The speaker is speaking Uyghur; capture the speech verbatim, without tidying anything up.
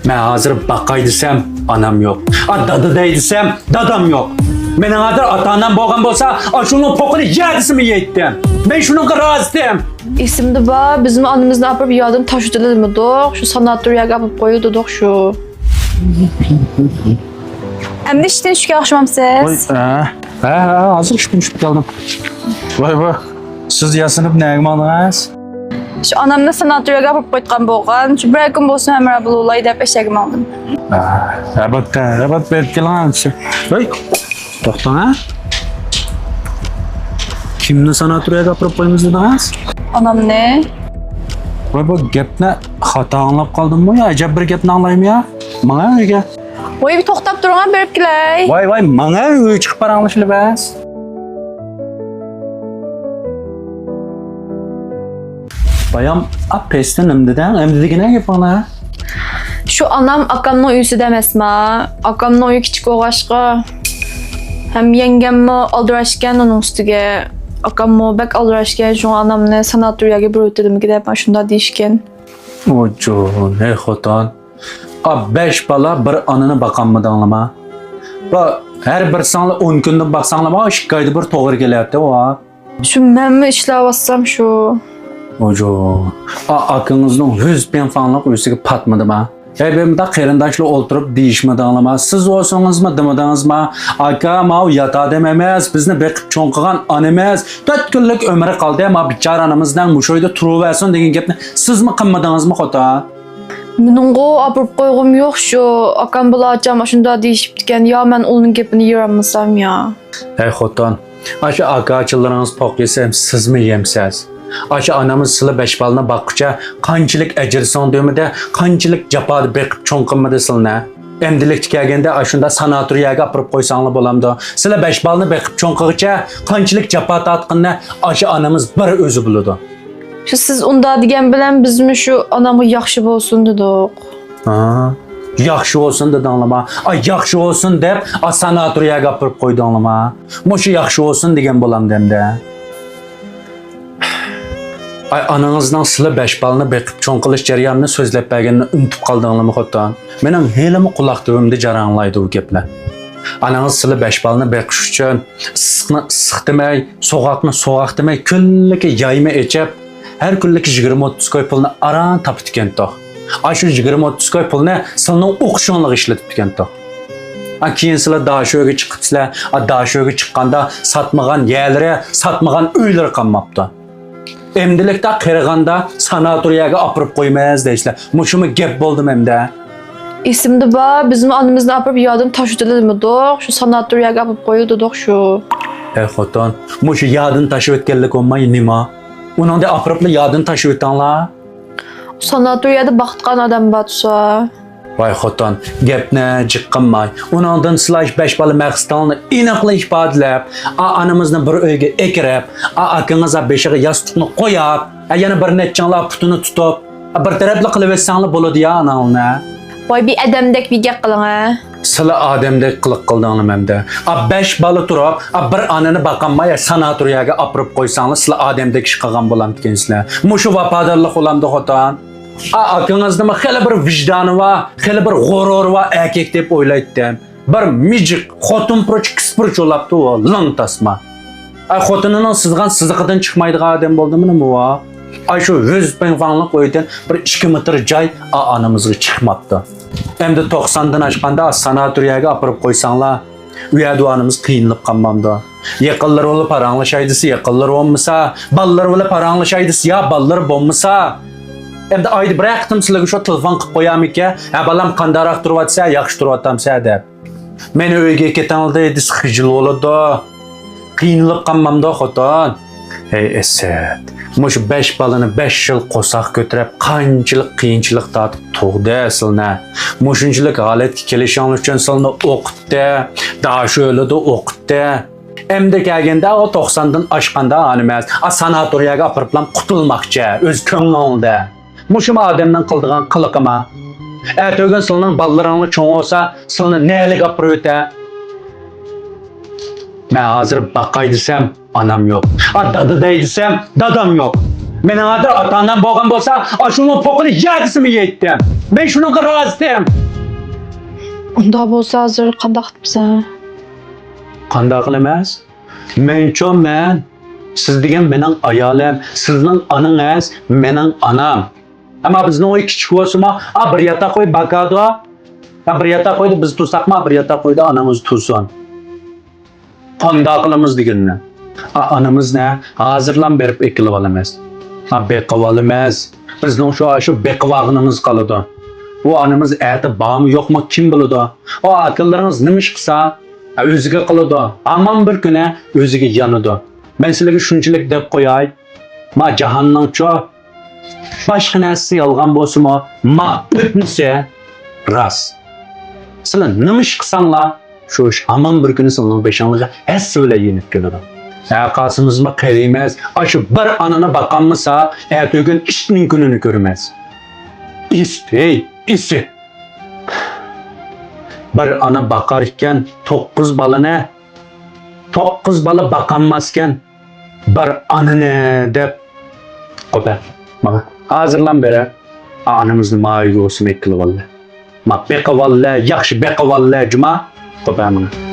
مەن ھازىر باقاي دېسەم، ئانام يوق. ئا، دادا دەي دېسەم، دادام يوق. مېنىڭ ھازىر ئاتا-ئانام بولغان بولسا، ئاشۇنىڭ پوقىنى يەر دېسىمۇ يەيتتىم. مەن شۇنىڭغا رازىتىم. ئېسىمدە بار، بىزمۇ ئانىمىزنى ئاپىرىپ يادىن تاشلىۋېتىلىدىمىدۇق؟ شۇ ساناتورىيەگە ئاپىرىپ قويىدىدۇق شۇ. ئەمدى ئىشتىن چۈشكەن ئوخشىمامسىز؟ ۋاي، ھە. ھە، ھە، ھازىر ئىشتىن چۈشۈپ كەلدىم. ۋاي، ۋاي. سىز ياسىنىپ نەگە ماڭدىڭىز؟ شۇ ئانامنى ساناتورىيەگە ئاپىرىپ قويۇتقان بولغان. شۇ بىرەر كۈن بولسۇن ھەمراھ بولۇۋالاي دەپ ئەشەگە ماڭدىم. ھە، ئەلۋەتتە، ئەلۋەتتە بېرىپ كېلىڭ. ھەي، توختاڭ ھە. كىمنى ساناتورىيەگە ئاپىرىپ قويىمىز دېدىڭىز؟ ئانامنى. ۋاي، بۇ گەپنى خاتا ئاڭلاپ قالدىممۇ يا؟ ئەجەب بىر گەپنى ئاڭلايمۇ يا؟ ماڭا ئۆيگە. ۋاي، بىر توختاپ تۇرۇڭ، بېرىپ كېلەي. ۋاي، ۋاي، ماڭا ئۆيگە چىقىپ پاراڭلىشىلى بەس. بايام، ئا، پەستە نېمە دېدىڭ؟ ئەمدى دېگىنە گېپىڭنى. شۇ ئانام ئاكامنىڭ ئۆيىسىدە ئەمەسما. ئاكامنىڭ ئۆيى كىچىك بولغاچقا، ھەم يەڭگەممۇ ئالدىراشكەن ئۇنىڭ ئۈستىگە. ئاكاممۇ بەك ئالدىراشكەن، شۇڭا ئانامنى ساناتورىيەگە بېرىۋېتىدىمىكىن دەپ مانا شۇنداق دېيىشكەن. ئوجۇ، ھەي خوتۇن. ئا، بەش بالا بىر ئانىنى باقالمىدىڭلىما؟ بۇ ھەر بىرسىڭلار ئون كۈندىن باقساڭلارما، ئىككى ئايدا بىر توغرا كېلەتتى ۋا. شۇ مەنمۇ ئىشلەۋاتسام شۇ. ئوجۇ، ئا، ئاكىڭىزنىڭ ھۆز پىڭفاڭلىق ئۆيسىگە پاتمىدىما؟ ھەي، بۇنداق قېرىنداشلار ئولتۇرۇپ دېيىشمىدىڭلىما؟ سىز بولسىڭىزمۇ دېمىدىڭىزما؟ ئاكا، ماۋۇ يات ئادەم ئەمەس، بىزنى بېقىپ چوڭ قىلغان ئانىمىز، تۆت كۈنلۈك ئۆمرى قالدى، ما بىچارە ئانىمىزنىڭ مۇشۇ ئۆيدە تۇرۇۋەرسۇن دېگەن گەپنى سىزمۇ قىلمىدىڭىزمۇ خوتۇن؟ مېنىڭغۇ ئاپىرىپ قويغۇم يوق شۇ. ئاكام بىلەن ئاچام ئاشۇنداق دېيىشىپتىكەن، يا مەن ئۇنىڭ گېپىنى يېرەلمىسەم يا. ھەي خوتۇن، ئاشۇ ئاكا-ئاچىلىرىڭىز پوق يېسە سىزمۇ يەمسەز. ئاشۇ ئانىمىز سىلى بەش بالىنى باققۇچە قانچىلىك ئەجىر سىڭدۈرمىدى، قانچىلىك جاپادا بېقىپ چوڭ قىلمىدى سىلىنى. ئەمدىلىكتە كەلگەندە ئاشۇنداق ساناتورىيەگە ئاپىرىپ قويساڭلا بولامدۇ؟ سىلى بەش بالىنى بېقىپ چوڭ قىلغۇچە قانچىلىك جاپا تارتقىنىنى ئاشۇ ئانىمىز بىر ئۆزى بىلىدۇ. شۇ سىز ئۇنداق دېگەن بىلەن بىزمۇ شۇ ئانامغا ياخشى بولسۇن دېدۇق. ھا، ياخشى بولسۇن دېدىڭلىما؟ ئا، ياخشى بولسۇن دەپ، ئا، ساناتورىيەگە ئاپىرىپ قويدۇڭلىما؟ مۇشۇ ياخشى بولسۇن دېگەن بولامدۇ ئەمدى؟ ئاي، ئانىڭىزنىڭ سىلى بەش بالىنى بېقىپ چوڭ قىلىش جەريانىنى سۆزلەپ بەرگىنىنى ئۇنتۇپ قالدىڭلىما خوتۇن؟ مېنىڭ ھېلىمۇ قۇلاق تۈۋىمدە جاراڭلايدۇ بۇ گەپلەر. ئانىڭىز سىلى بەش بالىنى بېقىش ئۈچۈن ئىسسىقنى ئىسسىق دېمەي، سوغۇقنى سوغۇق دېمەي، كۈنلۈكى يايما ئېچىپ، ھەر كۈنلۈك يىگىرمە ئوتتۇز كوي پۇلنى ئاران تاپىدىكەنتۇق. ئاشۇ يىگىرمە ئوتتۇز كوي پۇلنى سىلىنىڭ ئوقۇشۇڭلارغا ئىشلىتىپتىكەنتۇق. ئا، كېيىن سىلەر داشۆگە چىقىپسىلەر. ئا، داشۆگە چىققاندا ساتمىغان يەرلىرى، ساتمىغان ئۆيلىرى قالماپتۇ. ئەمدىلىكتە قېرىغاندا ساناتورىيەگە ئاپىرىپ قويىمىز دەيسىلەر. مۇشۇمۇ گەپ بولدىمۇ ئەمدى؟ ئېسىمدە بار، بىزمۇ ئانىمىزنى ئاپىرىپ يادىن تاشلىۋېتىلىدىمىدۇق؟ شۇ ساناتورىيەگە ئاپىرىپ قويىدىدۇق شۇ. ھەي خوتۇن، مۇشۇ يادىن تاشلىۋەتكەنلىك بولماي نېمە؟ ئۇنىڭدىن ئاپىرىپلا يادىن تاشلىۋېتىڭلار. ساناتورىيەدە باقىدىغان ئادەم بار تۇرسا. ۋاي خوتۇن، گەپنى جىق قىلماي، ئۇنىڭدىن سىلەر بەش بالا مەقسىتىڭلارنى ئېنىقلا ئىپادىلەپ، ئا، ئانىمىزنى بىر ئۆيگە ئەكىرىپ، ئا، ئاكىڭىز بېشىغا ياستۇقنى قويۇپ، ئا، يەنە بىر نەچچىڭلار پۇتىنى تۇتۇپ، ئا، بىر تەرەپلا قىلىۋەتسەڭلار بولىدۇ يا ئاناڭلارنى. ۋاي، بىر ئادەمدەك بىر گەپ قىلىڭ ھە. سىلى ئادەمدەك قىلىق قىلدىڭلىمەمدە. ئا، بەش بالا تۇرۇپ، ئا، بىر ئانىنى باقالماي، ساناتورىيەگە ئاپىرىپ قويساڭلار، سىلى ئادەمدەك ئىش قىلغان بولامدىكەنسىلەر. مۇشۇ ۋاپادارلىق بولامدۇ خوتۇن؟ ئا، ئاكىڭىزنىمۇ خېلى بىر ۋىجدانى بار، خېلى بىر غۇرۇرى بار ئەركەك دەپ ئويلايتتىم. بىر مىجىق، خوتۇن پۇرۇچ، كىس پۇرۇچ بولاپتۇ، لىڭ تاسما. ئاي، خوتۇنىنىڭ سىزغان سىزىقىدىن چىقمايدىغان ئادەم بولدىمۇ نېمە ۋا؟ ئاي، شۇ ھۆز پىڭفاڭلىق ئۆيدىن بىر ئىككى مېتىر جاي ئا-، ئانىمىزغا چىقماپتۇ. ئەمدى توقساندىن ئاشقاندا ساناتورىيەگە ئاپىرىپ قويساڭلار، ئۇ يەردە ئانىمىز قىينىلىپ قالمامدۇ؟ يېقىنلىرى بىلەن پاراڭلىشاي دېسە، يېقىنلىرى بولمىسا، بالىلىرى بىلەن پاراڭلىشاي دېسە، يا بالىلىرى بولمىسا، ئەمدى ئايدا بىرەر قېتىم سىلەرگە شۇ تېلېفون قىلىپ قويامىكەن، ھە، بالام، قانداقراق تۇرۇۋاتىسەن، ياخشى تۇرۇۋاتامسەن دەپ. مېنى ئۆيگە كېتىڭلار دېسە خىجىل بولىدۇ. قىينىلىپ قالمامدۇ خوتۇن؟ ھەي ئەسەت، مۇشۇ بەش بالىنى بەش يىل قورساق كۆتۈرۈپ، قانچىلىك قىيىنچىلىق تارتىپ تۇغدى سىلىنى. مۇشۇنچىلىك ھالەتكە كېلىشىڭلار ئۈچۈن سىلىنى ئوقۇتتى، داشۆلىدە ئوقۇتتى. ئەمدى كەلگەندە ئۇ توقساندىن ئاشقاندا ئانىمىز، ئا، ساناتورىيەگە ئاپىرىپلا قۇتۇلماقچى، ئۆز كۆڭلۈڭدە. مۇشۇمۇ ئادەمنىڭ قىلىدىغان قىلىقىما؟ ئەتىگۈن سىلىنىڭ بالىلىرىڭلار چوڭ بولسا، سىلىنى نەلىگە ئاپىرىۋېتە؟ مەن ھازىر باقاي دېسەم، ئانام يوق. ئا، دادا دەي دېسەم، دادام يوق. مېنىڭ ھازىر ئاتا-ئانام بولغان بولسا، ئاشۇنىڭ پوقىنى يەگىسىمۇ يەيتتىم. مەن شۇنىڭغا رازىتىم. ئۇنداق بولسا ھازىر قانداق قىلىپسەن؟ قانداق قىلىمىز؟ مەنچۇ مەن، سىز دېگەن مېنىڭ ئايالىم، سىزنىڭ ئانىڭىز مېنىڭ ئانام. ئەمما بىزنىڭ ئۆي كىچىك بولسىمۇ، ئا، بىر ياتاق ئۆي باكادۇ. ھە، بىر ياتاق ئۆيدە بىز تۇرساقمۇ، بىر ياتاق ئۆيدە ئانىڭىز تۇرسۇن. قانداق قىلىمىز دېگىنىنى. ئا، ئانىمىزنى ھازىرلا بېرىپ ئېكىلىۋالىمىز. ئا، بېقىۋالىمىز. بىزنىڭ شۇ، شۇ بېقىۋالغىنىمىز قالىدۇ. ئۇ ئانىمىز ئەتە بارمۇ يوقمۇ كىم بىلىدۇ. ئۇ ئاكىلىرىڭىز نېمە ئىش قىلسا، ئا، ئۆزىگە قىلىدۇ. ھامان بىر كۈنى ئۆزىگە يانىدۇ. مەن سىلەرگە شۇنچىلىك دەپ قوياي. ما جاھاننىڭچۇ باشقا نەرسىسى يالغان بولسىمۇ، ما ئۆتمىسە راست. سىلەر نېمە ئىش قىلساڭلار، شۇ ئىش ھامان بىر كۈنى سىلەرنىڭ بېشىڭلارغا ھەسسە بىلەن يېنىپ كېلىدۇ. ھە، قاسىمىزمۇ قېرىيمىز، ئاشۇ بىر ئانىنى باقالمىسا، ئەتىگۈن ئىتنىڭ كۈنىنى كۆرىمىز. ئىت، ھەي، ئىت. بىر ئانا باقار ئىكەن، توققۇز بالىنى، توققۇز بالا باقالماسكەن، بىر ئانىنى دەپ. قوپە، ماڭا ھازىرلا بېرە. ئانىمىزنى مايگۇسىمەك قىلىۋالدى. ما بېقىۋاللە، ياخشى بېقىۋاللە، جۇما. قوپە، ماڭا.